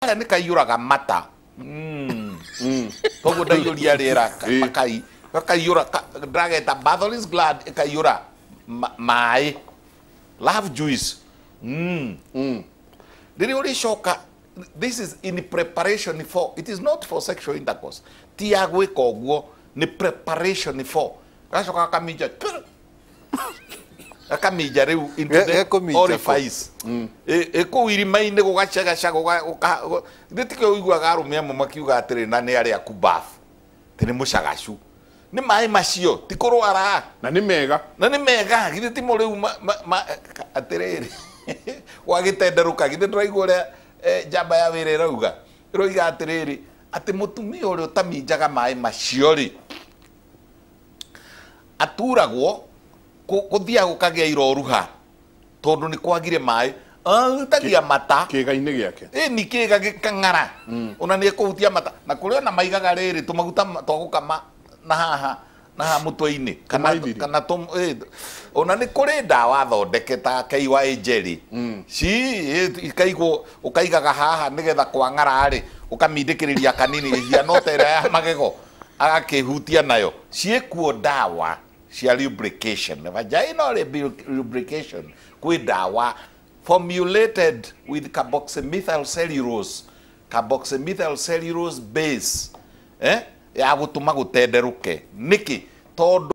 Karĩa nĩ kaiyũraga mata. Koguo ndaiyũria rĩera makai gakaiyũra ndageta Bartholin's gland ĩkaiyũra maĩ, love juice. Rĩrĩa ũrĩcoka, this is in preparation for, it is not for sexual intercourse, ti ya gwĩka ũguo, nĩ preparation for. Gacoka gakaminja, gakaminja rĩu into the Gekũminja kũ? orifice. Ĩ kũu irima-inĩ gũgacegaca. Githĩ tikĩo ũiguaga arũme amwe makiuga atĩrĩ, na nĩ arĩa kubafu, atĩ nĩ mũcagacu, nĩ maĩ macio, ti kũrwara. Na nĩ mega. Na nĩ mega, githĩ timo rĩu atĩrĩrĩ, gwagĩtenderũka, githĩ ndũraigua ũrĩa njamba ya wĩra ĩrauga, ĩroiga atĩrĩrĩ, atĩ mũtumia ũrĩa ũtaminjaga maĩ macio rĩ, aturagwo gũthiaga gũkagĩa iroruha tondũ nĩ kwagire maĩ, ahutagia mata. Kĩĩga-inĩ gĩake. Ĩni kĩga gĩkang'ara, ona nĩ ekũhutia mata, na kũrĩ ona maigaga rĩrĩ tũmaguta twa gũkama na haha na haha mũtwe-inĩ kana Tũmaithiri. Kana ona nĩ kũrĩ ndawa thondeke ta KY jelly ci ikaigwo, ũkaigaga haha nĩgetha kwang'ara rĩ, ũkamindĩkĩrĩria kanini ĩhiana ta ĩrĩa ya magego, agakĩhutia nayo. Ciĩkuo ndawa cia lubrication, vaginal lubrication. Kwĩ ndawa formulated with carboxymethyl cellulose, carboxymethyl cellulose base, ya gũtũma gũtenderũke. Nĩkĩ? Tondũ